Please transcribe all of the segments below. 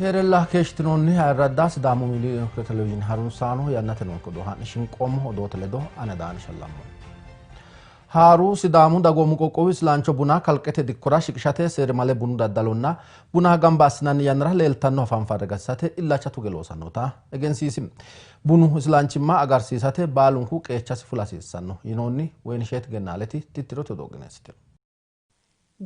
Keerella keeshshitinoonni ayirradda Sidaamu Miidiyu Televizhiine harunsaano yannate noonke odoo haa'ne shinqoommo odoote ledo ane Daani Shallammo. Haaru Sidaamu dagoomu qoqqowi isilancho buna kalqete dikkora shiqishate seerimale bunu daddalonna buna gamba assinanni yannara leeltanno hafanfarre gatisate illacha tuge loosannota egensiisi. Bunu isilanchimma agarsiisate baalunku qeechasi fula hasiissanno yinoonni Woyinisheet Gennaaleti tittirote odoo qineessitino.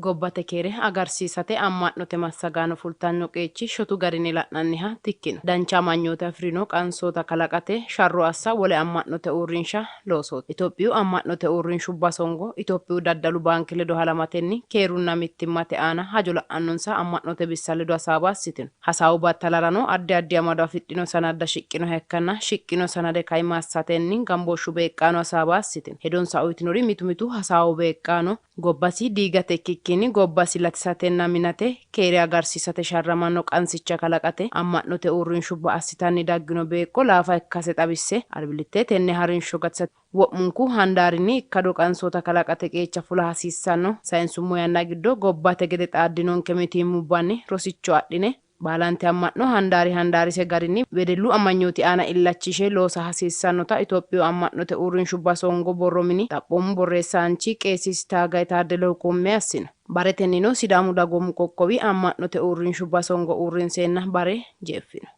Gobbate keere agarsiisate amma'note massagaano fultanno qeechi shotu garinni la'nanniha dikkino. Dancha amanyoote afi'rino qansoota kalaqate sharro assa wole amma'note uurrinsha loosooti. Itophiyu amma'note uurrinshubba songo Itophiyu daddalu baanke ledo halamatenni keerunna mittimmate aana hajo la'annonsa amma'note bissa ledo hasaawa assitino. Hasaawu battalarano addi addi amado afidhino sanadda shiqqinoha ikkanna shiqqino sanade kaima assatenni gambooshshu beeqqaano hasaawa assitino. Hedonsa uytinori mitu mitu hasaawu beeqqaano Gobbasi diigate ikkikkinni gobbasi latisatenna minate, keere agarsiisate sharramanno qansicha kalaqate amma'note uurrinshubba assitanni daggino beeqqo laafa ikkase xawisse, albillitte tenne harinsho gatisate wo'munku handaarinni ikkado qansoota kalaqate qeecha fula hasiissanno. Sayinsummo yanna giddo gobbate gede xaaddinonke mitiimmubbanni rosicho adhine Baalante amma'no handaari handaarise garinni wedellu amanyooti aana illachishe loosa hasiissannota Itophiyu amma'note uurrinshubba songo borro mini xaphoomu borreessaanchi Qeesiis Taagay Taaddelehu qummi assino. Baretennino Sidaamu dagoomu qoqqowi amma'note uurrinshubba songo uurrinseenna bare jeeffino.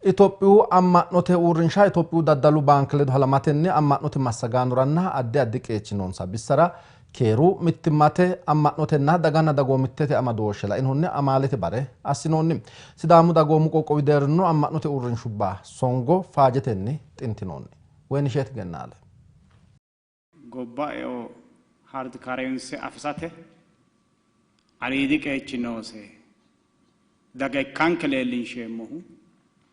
Itophiyu amma'note uurrinsha Itophiyu daddalu baanke ledo halamatenni amma'note massagaanoranna addi addi qeechi noonsa bissara keeru, mittimmate, amma'notenna daganna dagoomittete amadooshshe lainohunni amaalete bare assinoonni. Sidaamu dagoomu qoqqowi deerrinnino amma'note uurrinshubba songo faajetenni xintinoonni. Woyinisheet Gennaale. Gobba eo hard currency afisate aliidi qeechi noose daga ikkanke leellinsheemmohu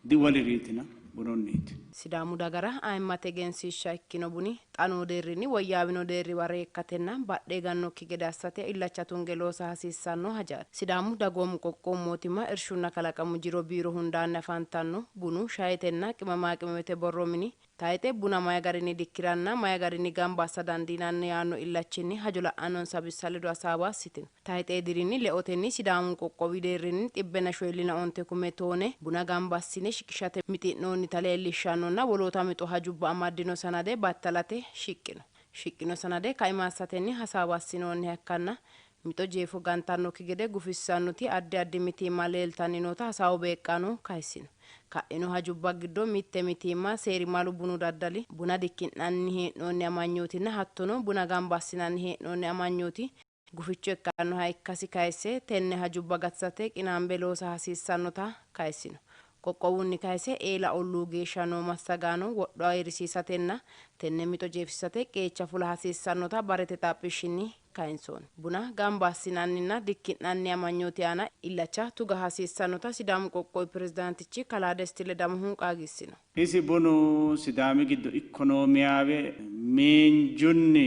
diwoliriitina bununniiti. Sidaamu dagara ayimmate egensiishsha ikkino buni xa noo deerrinni woyyaawino deerriwa reekkatenna badhe higannokki gede assate illacha tunge loosa hasiissanno hajaati. Sidaamu dagoomu qoqqowu mootimma Irshunna kalaqamu jiro biiro hundaanni afantanno bunu, shaetenna qimamaaqimamete borro mini Tayixe buna may garinni dikki'ranna may garinni gamba assa dandiinanni yaanno illachinni hajo la'annonsa bissa ledo hasaawa assitino. Tayixee dirinni leotenni Sidaamu qoqqowi deerrinni xibbenna shoyillina onte kume toone buna gamba assine shiqishate mixi'noonnita leellishshannonna woloota mixo hajubba amaddino sanade battalate shiqqino. Shiqqino sanade kaima assatenni hasaawa assinoonniha ikkanna mixo jeefo gantannokki gede gufissannoti addi addi mitiimma leeltanni noota hasaawu beeqqaano kayissino. Ka'ino hajubba giddo mitte mitiimma seerimalu bunu daddali, buna dikki'nanni hee'noonni amanyootinna hattono buna gamba assinanni hee'noonni amanyooti guficho ikkannoha ikkasi kayisse, tenne hajubba gatisate qinaambe loosa hasiissannota kayissino. Qoqqowunni kayse eela olluu geeshsha noo massagaano wodho ayirrisiisatenna tenne mixo jeefisate qeecha fula hasiissannota barete xaphishshinni kayinsoonni. Buna gamba assinanninna dikki'nanni amanyooti aana illacha tuga hasiissannota Sidaamu qoqqowi pirezidaantichi kalaa Desti Ledamohu qaagiissino. Isi bunu Sidaami giddo ikkonoomiyaawe miinjunni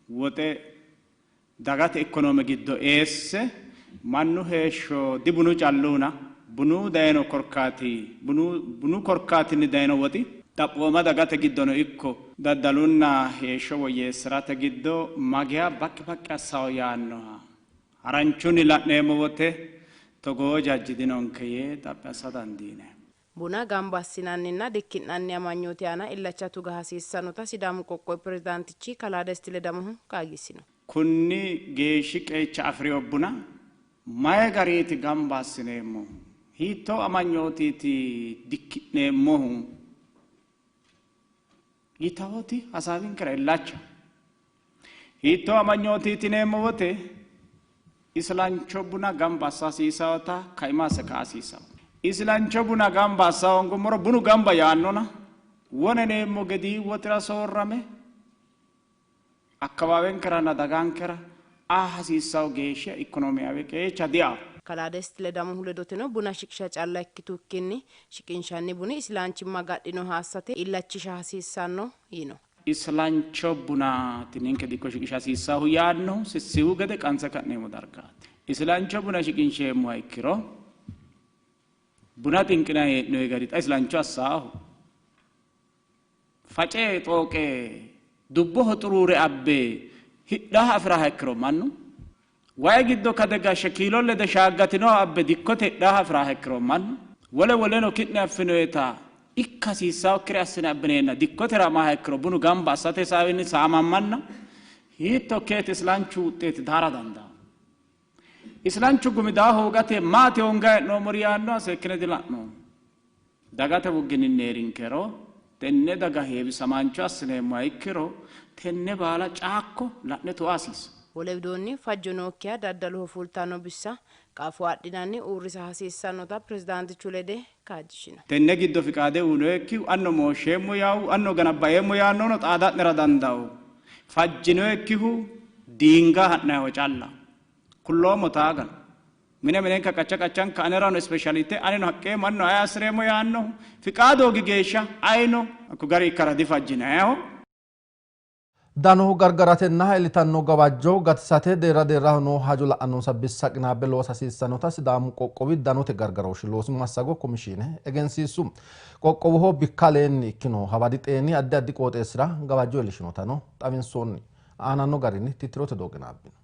woxe dagate ikkonoome giddo eesse mannu heeshsho dibunu calluuna bunu dayino korkaati bunu bunu korkaatinni dayino woxi xaphooma dagate giddono ikko daddalunna heeshsho woyyeessi'rate giddo mageya baqqi baqqi assawo yaannoha haranchunni la'neemmo wote togoo jajji dinonke yee xaphi assa dandiineemmo. Buna gamba assinanninna dikki'nanni amanyooti aana illacha tuga hasiissannota Sidaamu qoqqowi pirezidaantichi kalaa Desti Ledamohu qaagiissino. Kunni geeshshi qeecha afi'rino buna mayi gariiti gamba assineemmohu? Hiittoo amanyootiiti dikki'neemmohu? Yitawoti hasaawinkera illacha. Hiittoo amanyootiiti yineemmo wote islancho buna gamba assa hasiisawota kaima asse kaa hasiisawo. Islancho buna gamba assa hoongummoro bunu gamba yaannona wone neemmo gedii wotira soorrame akkawaawenkeranna dagankera aa hasiissawo geeshsha ikkonomiyaawe qeecha diawo. Kalaa Desti Ledamohu ledoteno buna shiqisha calla ikkitukkinni shiqinshanni buni isilaanchimma agadhinoha assate illachisha hasiissanno yino. Islancho bunaati ninke dikko shiqisha hasiissannohu yaannohu sissiwu gede qanse ka'neemmo dargaati. Islancho buna shiqinsheemmoha ikkiro buna xinqinanni hee'noonni gari xa islancho assaahu face xooqe dubboho xuruure abbe hidhaha afi'raha ikkiro mannu Wayi giddo kade gashshe kiilo lede shaaggatinoha abbe dikkote hidhaa afiraa ikkiro mannu wole woleno ki'ne affinoyeta ikka hasiissawokkire assine abbineenna dikkote ramaha ikkiro bunu gamba assate saawinni saamammanna hiitto keeti islanchu wuxxeeti daara dandaao. Islanchu gumi daa hoogate maati honga hee'noommori yaannoha seekkine dila'noommo. Dagate woggininni heerinkero tenne daga heewisamaancho assineemmoha ikkiro tenne baala caakko la'ne tu'a hasiissa. Wole widoonni fajjo nookkiha daddaloho fultanno bissa qaafo adhinanni uurrisa hasiissannota pirezidaantichu lede kaajjishino. Tenne giddo fiqaade uyinoyekkihu anno mooshsheemmo yaa'u anno ganabbaeemmo yaannohuno xaada'nera dandawo. Fajjinoyekkihu diinga ha'nayiho calla. Kulloommo taagano. Mine minenka qacha qachanka anerano ispeeshaalite anino haqqeemmo anino aye assireemmo yaannohu fiqaadu hoogi geeshsha ayino hakko gari ikkara difajjinayiho. Dano gargaratenna iillitanno gawajjo gatisate deerra deerraho noo hajo la'annonsa bissa qinaabbe loosa hasiissannota Sidaamu qoqqowi danote gargarooshshi loosi massago komishiine egensiissu. Qoqqowoho bikka aleenni ikkino hawadi xeeni addi addi qooxeessira gawajjo iillishinotano xawinsoonni. Aananno garinni tittirote odoo qinaabbino.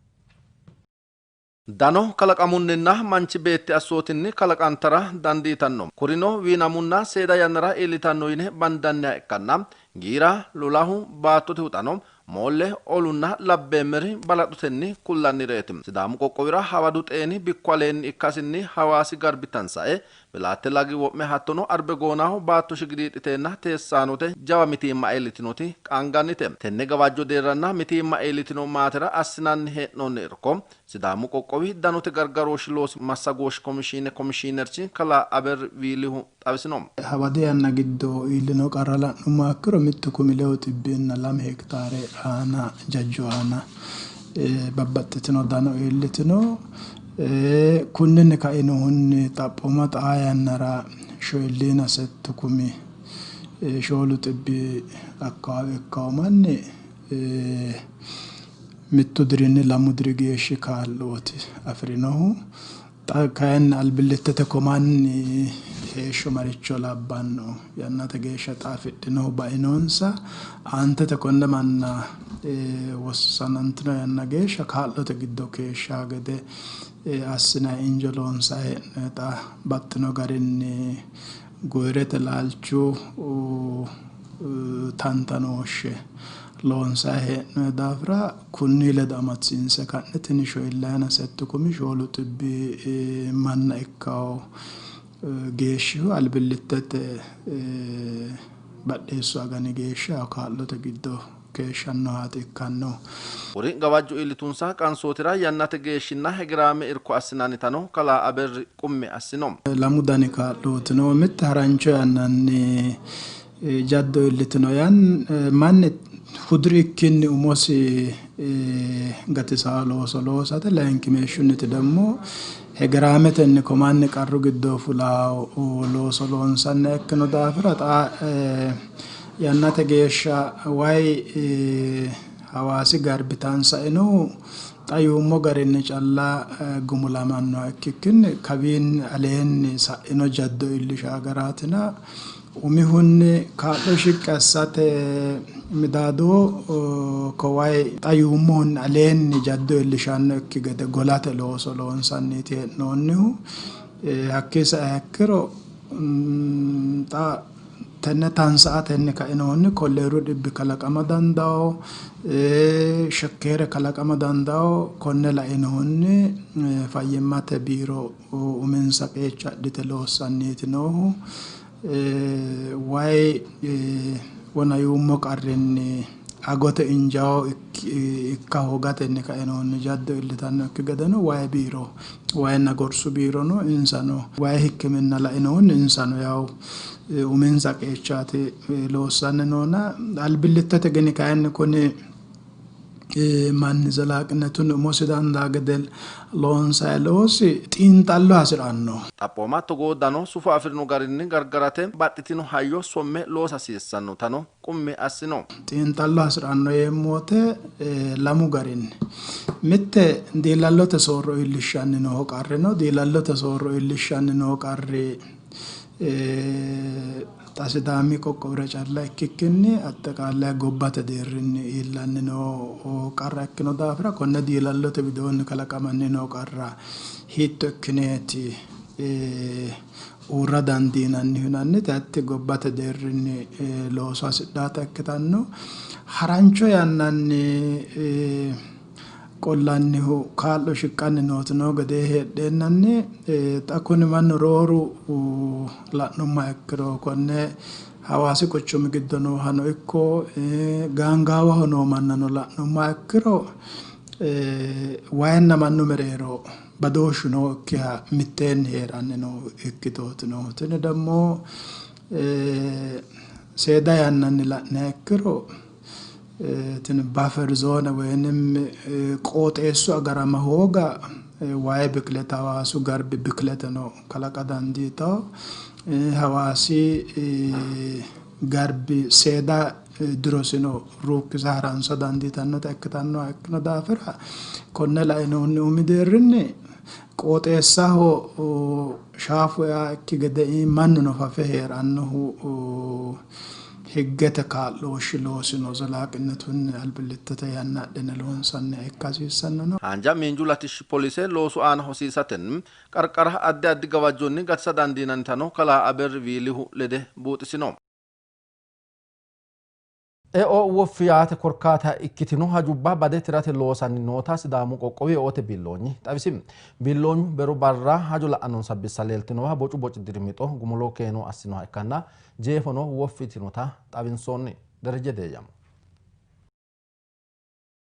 Dano kalaqamunninna manchi beetti assootinni kalaqantara dandiitanno. Kurino wiinamunna seeda yannara iillitanno yine bandanniha ikkanna, giira, lolahu, baattote huxano, moolle, olunna labbeemmeri balaxotenni kullannireeti. Sidaamu qoqqowira hawadu xeeni bikku aleenni ikkasinni Hawaasi garbi tansae, Bilaatte lagi wo'me hattono Arbegoonaho baatto shigidiixxiteenna teessaanote jawa mitiimma iillitinoti qaangannite. Tenne gawajjo deerranna mitiimma iillitino maatera assinanni hee'noonni irko Sidaamu qoqqowi danote gargarooshshi loosi massagooshshi komishiine komishiinerchi kalaa Aberri Wiilihu xawisino. Hawadi yanna giddo iillino qarra la'nummoha ikkiro mittu kumi lewu xibbiinna lame hektaare aana jajju aana babbaxxitino dano iillitino. Kunninni kainohunni xaphooma xaa yannara shoyilliina settu kumi shoolu xibbi akkawaawe ikkawo manni mittu dirinni lamu diri geeshshi kaa'looti afi'rinohu. Xa kayinni albillittete ko manni heeshsho maricho labbanno? Yannate geeshsha xa afidhinohu bainonsa. Aantete konne manna wossanantino yanna geeshsha kaa'lote giddo keeshshaa gede assinanni injo loonsanni hee'noonni. Xa baxxino garinni goyirete laalchu tantanooshshe loonsanni hee'noonni daafira kunni ledo amadisiinse ka'ne tini shoyillayina settu kumi shoolu xibbi manna ikkawo geeshshihu albillittete badheessu agani geeshsha kaa'lote giddo keeshshannohaati ikkanno. Kuri gawajjo iillitunsa qansootira yannate geeshshinna hegeraame irko assinannitano kalaa Aberri qummi assino. Lamu dani kaa'looti no. Mitte harancho yannanni jaddo iillitino manni hudirikkinni umosi gatisaa looso loosate, layinkimeeshshunniti ደግሞ hegeraametenni komanni qarru giddo fulaa looso loonsanni ikkino daafira xa yannate geeshsha wayi Hawaasi garbi tansainohu xa yuummo garinni calla gumulamannoha ikkikkinni kawiinni aleenni sa'ino jaddo iillishaa garaatina umihunni kaa'lo shiqqi assate midaado ko wayi xa yuummohunni aleenni jaddo iillishannokki gede golate looso loonsanniiti hee'noonnihu. Hakkii saiha ikkiro xa tenne tansa'atenni kainohunni kolleeru dhibbi kalaqama dandawo, shekkeere kalaqama dandawo. Konne lainohunni fayyimmate biiro uminsa qeecha adhite loossanniiti noohu. Wayi wona yuummo qarrinni agote injawo ikka hoogatenni kainohunni jaddo iillitannokki gedeno wayi biiro wayinna gorsu biirono insano wayi hikkiminna lainohunni insano yawu uminsa qeechaati loossanni noona. Albillittete gini kayinni kuni manni zelaaqinetunni umosi dandaa gede loonsayi loosi xiinxallo hasi'ranno. Xaphooma togoo dano sufo afi'rino garinni gargarate baxxitino hayyo somme loosa hasiissannotano qummi assino. Xiinxallo hasi'ranno yeemmo wote lamu garinni. Mitte diilallote soorro iillishshanni noo qarri no. Diilallote soorro iillishshanni noo qarri Xa Sidaami qoqqowira calla ikkikkinni aጠqaalaye gobbate deerrinni iillanni noo qarra ikkino daafira konne diilallote widoonni kalaqamanni noo qarra hiitto ikkineeti uurra dandiinannihu yinanniti hatti gobbate deerrinni looso hasidhaata ikkitanno. Harancho yannanni qollannihu kaa'lo shiqqanni nooti noo gedee heedheennanni xa kuni mannu rooru la'nummoha ikkiro konne Hawaasi quchumi giddo noohano ikko gaangaawaho noo mannano la'nummoha ikkiro wayinna mannu mereero badooshshu nookkiha mitteenni hee'ranni noo ikkitooti noohu. Tini ደግሞ seeda yannanni la'niha ikkiro tini buffer zone ወይንም qooxeessu agarama hooga wayi bikilete Hawaasu garbi bikileteno kalaqa dandiitawo. Hawaasi garbi seeda dirosino ruukkisa haransa dandiitannota ikkitannoha ikkino daafira konne lainohunni umi deerrinni qooxeessaho shaafu eakki gede mannuno fafe hee'rannohu higgete kaa'looshshi loosino zelaaqinetunni albillittete yanna adhine loonsanniha ikka hasiissanno no. Haanja miinju latishshi polise loosu aana hosiisatenni qarqara addi addi gawajjonni gatisa dandiinannitano kalaa Aber Wiilihu lede buuxisino. Eo woffi yaate korkaata ikkitino hajubba bade tirate loosanni noota Sidaamu qoqqowi eote biilloonyi xawisi. Biilloonyu beru barra hajo la'annonsa bissa leeltinowa bocu boci diri mixo gumulo keeno assinoha ikkanna jeefono woffi yitinota xawinsoonni. Dereje Deeyamo.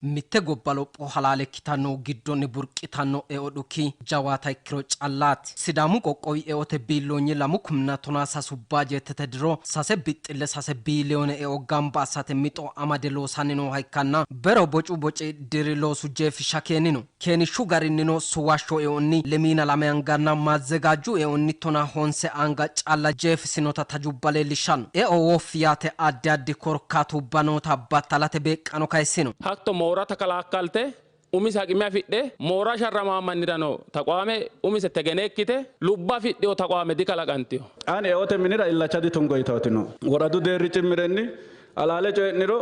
Mitte gobba lopho halaale ikkitanno giddonni burqitanno eo dhuki jawaata ikkiro callaati. Sidaamu qoqqowi eote biilloonyi 2013 baajeetete diro 3.3 biiliyoone eo gamba assate mixo amade loosanni nooha ikkanna bero bocu boci diri loosu jeefishsha keenino. Keenishshu garinnino suwashsho eonni 22 anganna maazzegaajju eonni 15 anga calla jeefisinota tajubba leellishshanno. Eo woffi yaate addi addi korkaatubba noota battalate beeqqano kayissino. Hatto moora takalaakkalte umise haqime afidhe moora sharramaa mannirano taqwaame umise tegene ikkite lubba afidheo taqwaame dikalaqantino. Ani eote minira illacha ditungo yitawotino. Woradu deerri cimmirenni alaale coyi'niro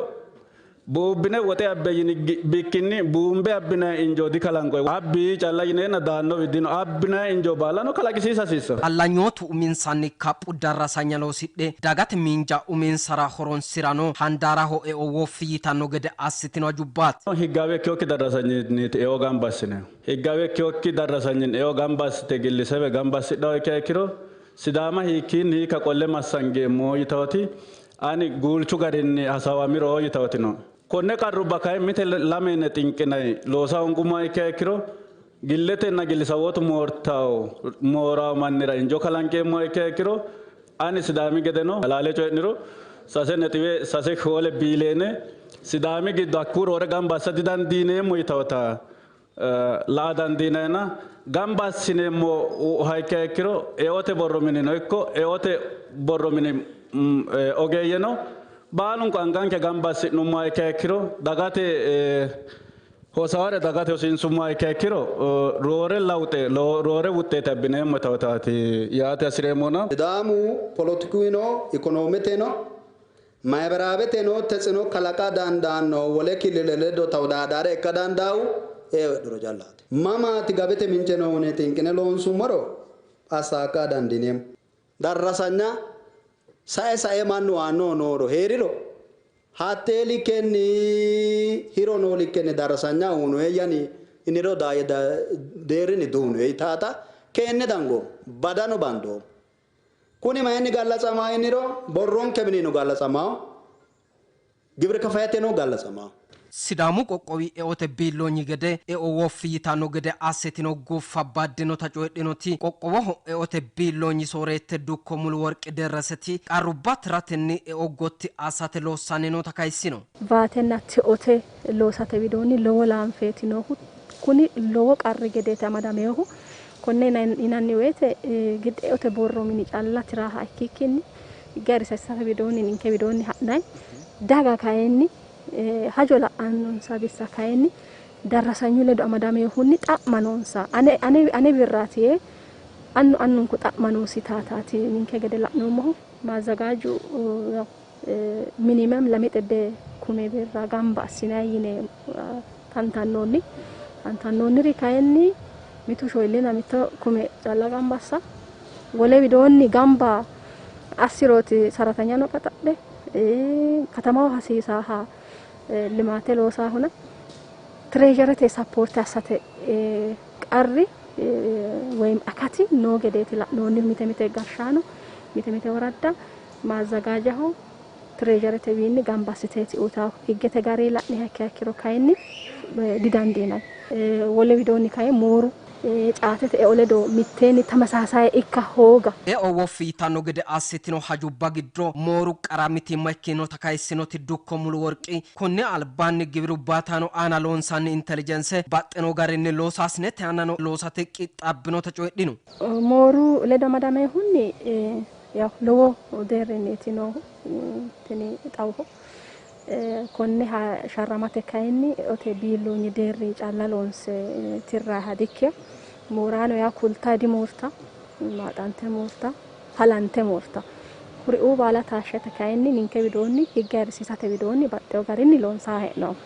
buubbine woxe abbe yini bikkinni buumbe abbinayi injoo dikalanqoyi. Abbi calla yineenna daannowi dino abbinayi injoo baalano kalaqisiisa hasiissanno. Hallanyootu uminsanni kaphu darrasanya loosidhe dagate miinja uminsara horonsirano handaaraho eo woffi yitanno gede assitino hajubbaati. Higgaawe ikkiyokki darrasanyinniiti eo gamba assineemmo. Higgaawe ikkiyokki darrasanyin eo gamba assite gillisebe gamba assidhawo ikkiha ikkiro Sidaama hiikkiinni hiikka qolle massangeemmo yitawoti ani guulchu garinni hasaawamiro yitawotino. Konne qarrubba kayi mite lamene xinqinayi loosa hongummoha ikkiha ikkiro gilletenna gillisawootu moortawo moorawo mannira injo kalanqeemmoha ikkiha ikkiro ani Sidaami gedeno halaale coyi'niro 3.34 biiliyoone Sidaami giddo hakkuu roore gamba assa didandiineemmo yitawota la'a dandiinayina gamba assineemmoha ikkiha ikkiro eote borro minino ikko eote borro mini ogeeyyeno baalunku anganke gamba assi'nummoha ikkiha ikkiro dagate hosaware dagate hosiinsummoha ikkiha ikkiro roore lawuxe roore wuxxeete abbineemmo yitawtaati yaate hasireemmona. Sidaamu polotikuyino ikonometeno maahiberaaweteno tetsino kalaqa dandaanno wole kilile ledo tawdaadaare ikka dandaahu eo heedhuro callaati. Mamaati gabete mince noohuni xinqine loonsummoro assaakka dandiineemmo. Darrasanya sae sae mannu aannoho nooro heeriro hattee likkenni hiro noo likkenni darrasanya uunoe yani iniro daaye deerrinni duunoe taata keenne dangoommo badano bandoommo. Kuni mayinni gallatsamawo yiniro borronke minino gallatsamawo gibir kafayateno gallatsamawo. Sidaamu qoqqowi eote biilloonyi gede eo woffi yitanno gede assitino guffa baddinota coyidhinoti qoqqowoho eote biilloonyi sooreette dukko Muluworqi Derreseti qarrubba tiratenni eo gotti assate loossanni noota kayissino. Vaatenna tiote loosate widoonni lowo laanfeeti noohu kuni lowo qarri gedeeti amadameehu konne yinanni woyte gidde eote borro mini calla tiraaha ikkikkinni garisessate widoonni ninke widoonni ha'nayi daga kayinni hajo la'annonsa bissa kayinni darrasanyu ledo amadameehunni xa'ma noonsa ane ane ane birraati yee Annu annunku xa'ma noosi taataati ninke gede la'noommohu. Maazagaaju minimum 200,000 birra gamba assinanni yine tantannoonni. Tantannoonniri kayinni mitu shoyillina mitto kume calla gamba assa wole widoonni gamba assirooti saratanyano qaxadhe katamaho hasiisaaha limaate loosaahuna tireezharete sappoorte assate qarri ወይም akati noo gedeeti la'noonnihu. Mite mite gashshaano mite mite woradda maazagajaho tireezharetewiinni gamba assiteeti uyitaahu. Higgete gari la'niha ikkiha ikkiro kayinni didandiinanni. Wole widoonni kayinni mooru caatete eo ledo mitteenni tamasaasaye ikka hooga. Eo woffi yitanno gede assitino hajubba giddo mooru qara mitiimma ikkinota kayissinoti Dukko Muluworqi konne albaanni giwiru baataano aana loonsanni intellijense baxxino garinni loosaasinete aanano loosate qixxaabbinota coyidhino. Mooru ledo amadamehunni yaw lowo deerrinniiti noohu tini xawoho. Konne sharramate kayinni eote biilloonyi deerri calla loonse tirraaha dikkino. Mooraano yaa kulta dimoorta, maaxante moorta, halante moorta. Kuriuu baala taashshate kayinni ninke widoonni higge ayirrisiisate widoonni baxxewo garinni loonsaa hee'noommo.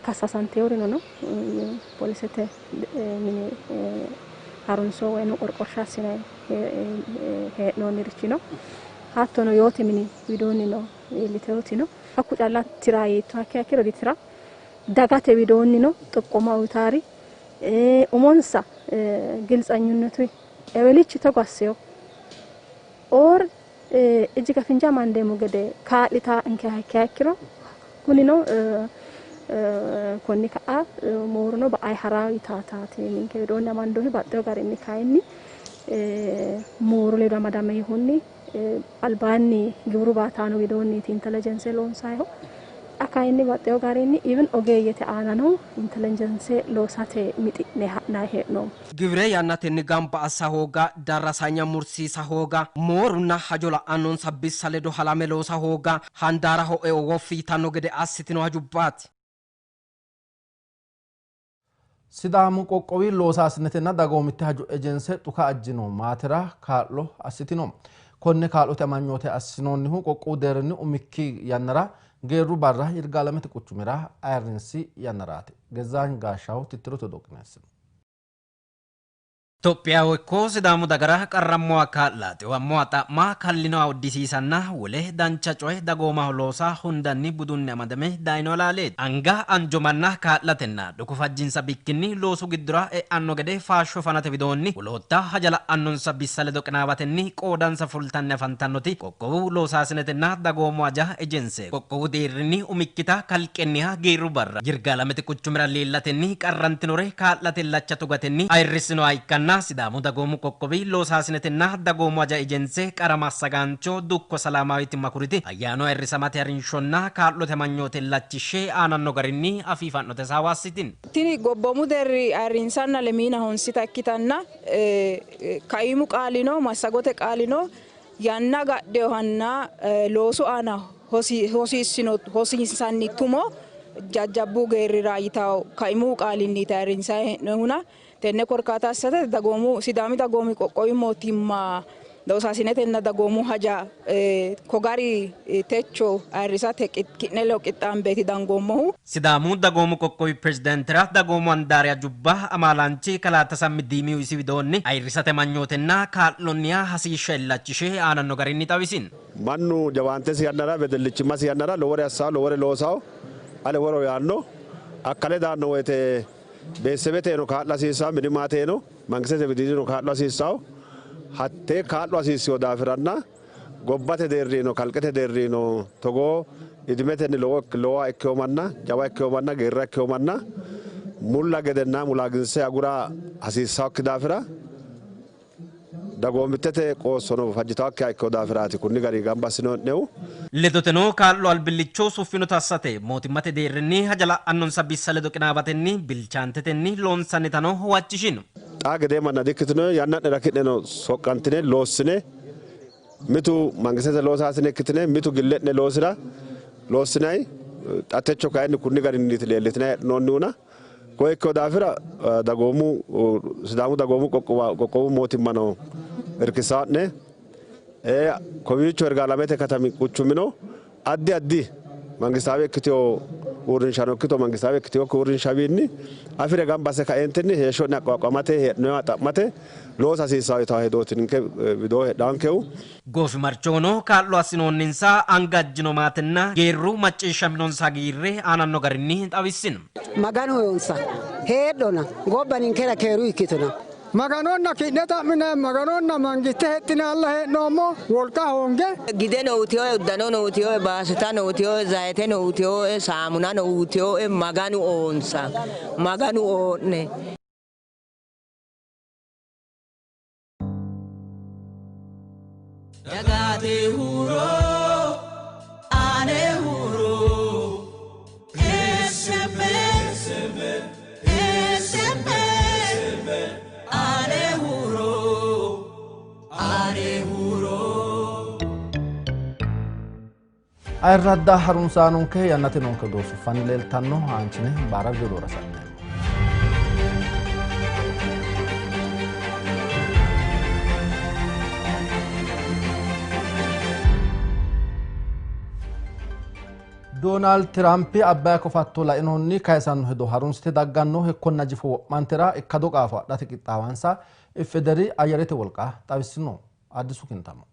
Kassasanteworino no poolisete mini harunso woyim qorqorsha assinayi hee'noonnirichi no. Hattono yoote mini widoonni no iilliteewoti no. Hakku calla tira yiittoha ikkiha ikkiro ditira. Dagate widoonni no xoqqoma uyitaari umonsa giltsanyunnatu ewelichi togo asseyo or ijji gafinja amandeemmo gede kaa'litaa inkeha ikkiha ikkiro kunino konni ka'a mooruno ba'ayi haraa yitaataati ninke widoonni amandoonni. Baxxewo garinni kayinni mooru ledo amadamehunni albaanni giwiru baataano widoonniiti intellijense loonsaayihu. Xa kayinni baxxewo garinni even ogeeyyete aanano intellijense loosate mixi'ne ha'nayi hee'noommo. Giwire yannatenni gamba assa hooga, darrasanya mursiisa hooga, moorunna hajo la'annonsa bissa ledo halame loosa hooga handaaraho eo woffi yitanno gede assitino hajubbaati. Sidaamu qoqqowi loosaasinetenna dagoomitte hajo ejense xuka ajjino maatera kaa'lo assitino. Konne kaa'lote amanyoote assinoonnihu qoqqowu deerrinni umikki yannara geerru barra Yirgaalamete quchumira ayirrinsi yannaraati. Gezzaany Gaashshaho tittirote odoo qineessino. Itophiyaho ikko Sidaamu dagara qarrammowa kaa'la, xiwammowa xa'ma, kallinowa uddisiisanna wole dancha coye dagoomaho loosa hundanni budunni amadame dayino halaaleeti. Anga anjo manna kaa'latenna dhuku fajjinsa bikkinni loosu giddora e'anno gede faashsho fanate widoonni wolootta haja la'annonsa bissa ledo qinaawatenni qoodansa fultanni afantannoti qoqqowu loosaasinetenna dagoomu haja ejense qoqqowu deerrinni umikkita kalqenniha geerru barra Yirgaalamete quchumira leellatenni qarrantinore kaa'late illacha tugatenni ayirrissinoha ikkanna Sidaamu dagoomu qoqqowi loosaasinetenna dagoomu haja ejense qara massagaancho Dukko Salaamaawiti Makuriti ayyaanu ayirrisamate harinshonna kaa'lote amanyoote illachishshe aananno garinni afiifa'note hasaawa assitino. Tini gobboomu deerri ayirrinsanna lemiina honsita ikkitanna kaimu qaalino massagote qaalino yanna gadheyohanna loosu aana hosiinsanni tumo jajjabbu geerrira yitawo kaimu qaalinniiti ayirrinsayi hee'noonnihuna. Tenne korkaata assate dagoomu Sidaami dagoomi qoqqowi mootimma loosaasinetenna dagoomu haja ko gari techo ayirrisate ki'ne ledo qixxaambeeti dangoommohu. Sidaamu dagoomu qoqqowi pirezidaantira dagoomu handaari hajubba amaalaanchi kalaa Tasammi Diimiyu isi widoonni ayirrisate amanyootenna kaa'lonniha hasiishsha illachishe aananno garinni xawisino. Mannu jawaantesi yannara wedellichimmasi yannara lowore assawo lowore loosawo ale woro yaanno akkale daanno woyte beesebeteeno kaa'lo hasiissawo mini maateeno mangistete widiidino kaa'lo hasiissawo hattee kaa'lo hasiissiwo daafiranna gobbate deerriino kalqete deerriino togoo idimetenni lowoha ikkewo manna jawa ikkewo manna geerra ikkewo manna mulla gedenna mulaaginse agura hasiissawokki daafira dagoomittete qoossono fajjitawokkiha ikkewo daafiraati kunni gari gamba assinoonnehu. Ledoteno kaa'lo albillicho suffinota assate mootimmate deerrinni haja la'annonsa bissa ledo qinaawatenni bilchaantetenni loonsannitano huwachishino. Xaa gedee manna dikkitino yanna'nera ki'neno soqqantine loossine mitu mangistete loosaasine ikkitine mitu gille'ne loosira loossinayi xa techo kayinni kunni garinniiti leellitinay hee'noonnihuna Koye ikkino daafira dagoomu Sidaamu dagoomu qoqqowu mootimmano irkisaa'ne kowiicho Yirgaalamete katami quchumino addi addi mangistaawe ikkitewo uurrinshano ikkito mangistaawe ikkitewokki uurrinshawiinni afire gamba asse kaeentinni heeshsho'ne aqwaqwamate hee'noyiwa xa'mate loosa hasiissawo yitawo hedooti ninke widoo heedhaankehu. Goofimarchohono kaa'lo assinoonninsa anga ajjino maatenna geerru macciishshaminonsa hagiirre aananno garinni xawissino. Maganu yoonsa heedhona gobba ninkera keeru ikkitona. Maganonna ki'ne xa'mine Maganonna mangiste hexxine alla hee'noommo wolqa hoonge. Gideno utiyoe, uddanono utiyoe, baasitano utiyoe, zayiteno utiyoe, saamunano utiyoe, Maganu oonsa, Maganu oonne. Dagate huuro, ane huuro, SMN, SMN, ane huuro, ane huuro. Ayirradda harunsaanonke yannate noonke odoo suffanni leeltanno aanchine baara widoora sa'neemmo. Doonaald Tiraampi Abbayi kofatto lainohunni kayisanno hedo harunsite dagganno hekkonna jifo wo'mantera ikkado qaafo adhate qixxaawansa IFEDERI ayyarete wolqa xawissino. Addisu Kintamo.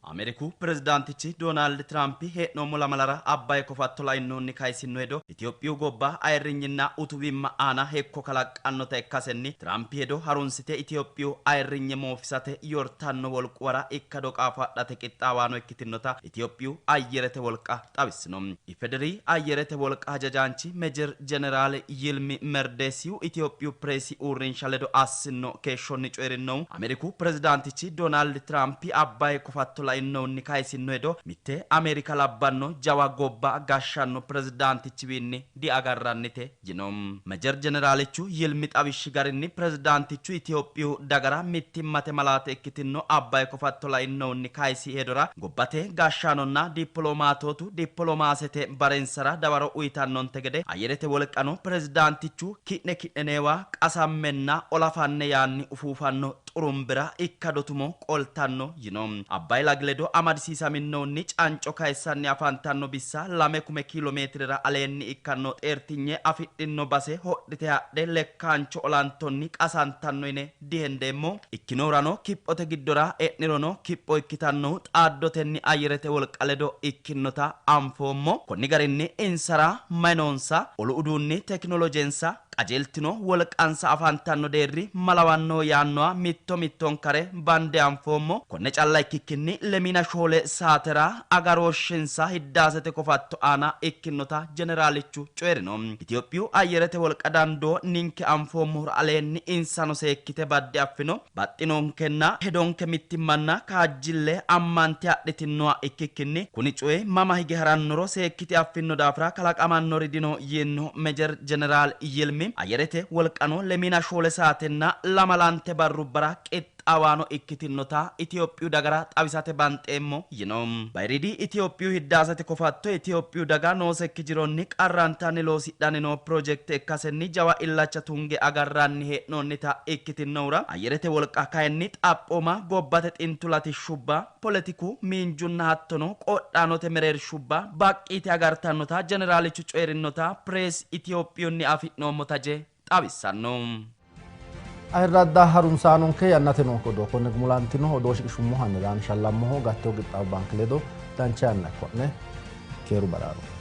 Ameeriku pirezidaantichi Doonaald Tiraampi hee'noommo lamalara Abbayi kofatto lainohunni kayisino hedo Itophiyu gobba ayirrinyinna utuwimma aana hekko kalaqqannota ikkasenni Tiraampi hedo harunsite Itophiyu ayirrinye moofisate yortanno wolquwara ikkado qaafo adhate qixxaawaano ikkitinota Itophiyu ayyerete wolqa xawissino. IFEDERI ayyerete wolqa hajajaanchi Mejer Jeneraal Yilmi Merdeesiyu Itophiyu pireesi uurrinsha ledo assino keeshshonni coyi'rinohu Ameeriku pirezidaantichi Doonaald Tiraampi Abbayi kofatto lainohunni kayisino hedo mitte Ameerika labbanno jawa gobba gashshanno pirezidaantichiwiinni diagarrannite yino. Mejer Jeneraalichu Yilmi xawishshi garinni pirezidaantichu Itophiyu dagara mittimmate malaate ikkitino Abbayi kofatto lainohunni kayisi hedora gobbate gashshaanonna dippiloomaatootu dippiloomaasete barensara dawaro uyitannonte gede ayyerete wolqano pirezidaantichu ki'ne ki'neneewa qasammenna olafanne yaanni ufuufanno xurumbira ikkado tumo qoltanno yino. Abbayi lagi ledo amadisiisaminohunni canco kayissanni afantanno bissa 2 kiiloomeetirera aleenni ikkanno xeertinye afidhino base hodhite hadhe lekkaancho olantonni qasantanno yine dihendeemmo. Ikkinohurano kiphote giddora e'nirono kipho ikkitannohu xaaddotenni ayyerete wolqa ledo ikkinnota anfoommo. Konni garinni insara mayi noonsa olu uduunni tekinoloojensa qajeeltino wolqansa afantanno deerri malawanno yaannoha mitto mittonkare bande anfoommo. Konne calla ikkikkinni 24 saatera agarooshshinsa hiddaasete kofatto aana ikkinnota jeneraalichu coyi'rino. Itophiyu ayyerete wolqa dandoo ninke anfoommohura aleenni insano seekkite badde affino. Baxxinonkenna hedonke mittimmanna kaajjille ammante adhitinoha ikkikkinni kuni coyi mama hige harannoro seekkite affino daafira kalaqamannori dino yiinno Mejer Jeneraal Yilmi. Ayyerete wolqano 24 saatenna 2 barrubbara qixxaawaano ikkitinota Itophiyu dagara xawisate banxeemmo yino. Bayiriidi Itophiyu hiddaasete kofatto Itophiyu daga noosekki jironni qarrantanni loosidhanni noo pirojekte ikkasenni jawa illacha tunge agarranni hee'noonnita ikkitinnohura ayyerete wolqa kayinni xaphooma gobbate xintu latishshubba poletiku miinjunna hattono qodhaanote mereershubba baqqite agartannota jeneraalichu coyi'rinota pirees Itophiyunni afi'noommo taje xawissanno. Ayirradda harunsaanonke yannate noonke odoo konne gumulantino odoo shiqishummohanni daan shallammoho gattewo qixxaawo baanke ledo dancha yanna ikko'ne keeru baraaro.